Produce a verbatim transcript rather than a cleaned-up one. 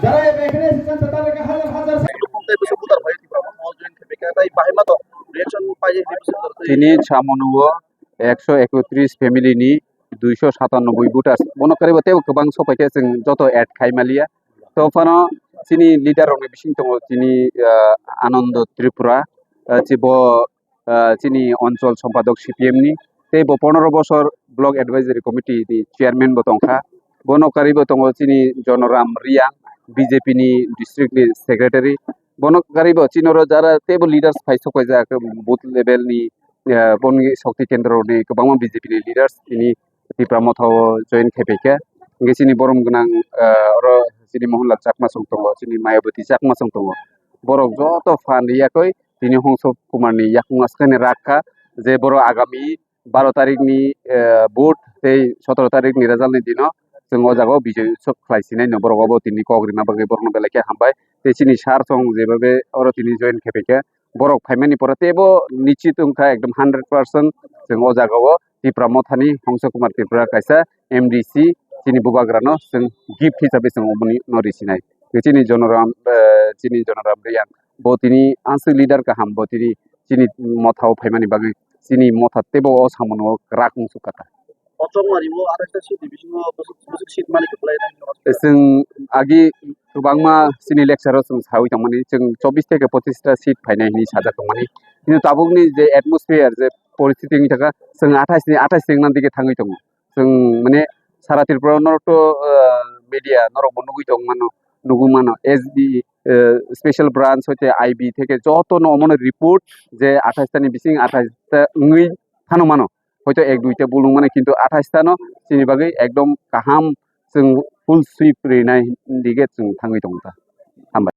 যারা এখানে এসেছেন তাদেরকে হাজার হাজার Tini samono o ekso ekotris family ni duiso satanoboi voters. Bono kwrwi bo teibo kwbang sopai khe chwng joto add khai maliya. To phano chini leader rokni bising tongo chini, ah, Anando Tripura, ah, chi bo, ah, chini onchol sompadok C P M ni, tei bo pondro bosor block advisory committee ni chairman bo tongkha. Bono kwrwi bo tongo chini Jonoram Riang, B J P ni district ni secretary. Bono kwrwi bo chini oro jara teibo leaders phai sok paijak booth level ni, ah, boni shokti kendro ni kwbangma B J P ni leaders tini Tipra Motha o join khai paikha. Hingke chini borom gwnang, ah, oro chini Mohanlal Chakma chwng tongo, chini Mayawati Chakma chwng tongo. Borok joto phan riyakoi tini Hongso Kumar ni yakung aswkani rakha je borok agami baro tarik ni, eh, vote tei sotoro tarik ni result ni dino chwng o jaga o bijoi utsob khlai sinai no borok obo tini kok rina bagwi borokno belai khe hambai tei chini sir chwng jebabe oro tini join khai paikha. Borok phaimani pore teibo nichit wngkha ekdom hundred percent chwng o jaga o Tipra Mothani Hongso Kumar Tripura kaisa M D C chini bubagrano chwng gift hisabe chwng oboni no risinai. Chini Jonoram, eh, chini Jonoram Reang bo tini aswk leader kaham, bo tini chini motha o phaimani bagwi chini motha teibo o samungo kwrak wng sukha. Kochok mari mo athais ta seat ni bisingo bwswk, bwswk seat mani kwplai nai. Chwng agi kwbangma chini lecture o chwng sawi tongmani, chwng chobbish theke pochista seat phainai hinwi sajak tongmani. Kintu tabukni je atmosphere, je poristiti wngwi thangkha, chwng athais ni, athais ni wngna digi thangwi tongo. Chwng, mane, sara Tripura norok to, ah, media norok bo nugwi tong mano, nugwi mano. S B, eh, special branch hoite I B theke joto no omono report je athais ta ni bising athais ta wngwi phano mano. Hoito ek duita bulung mano, kintu athais ta no chini bagwi ekdom kaham chwng full sweep rinai dige chwng thangwi tongo ta.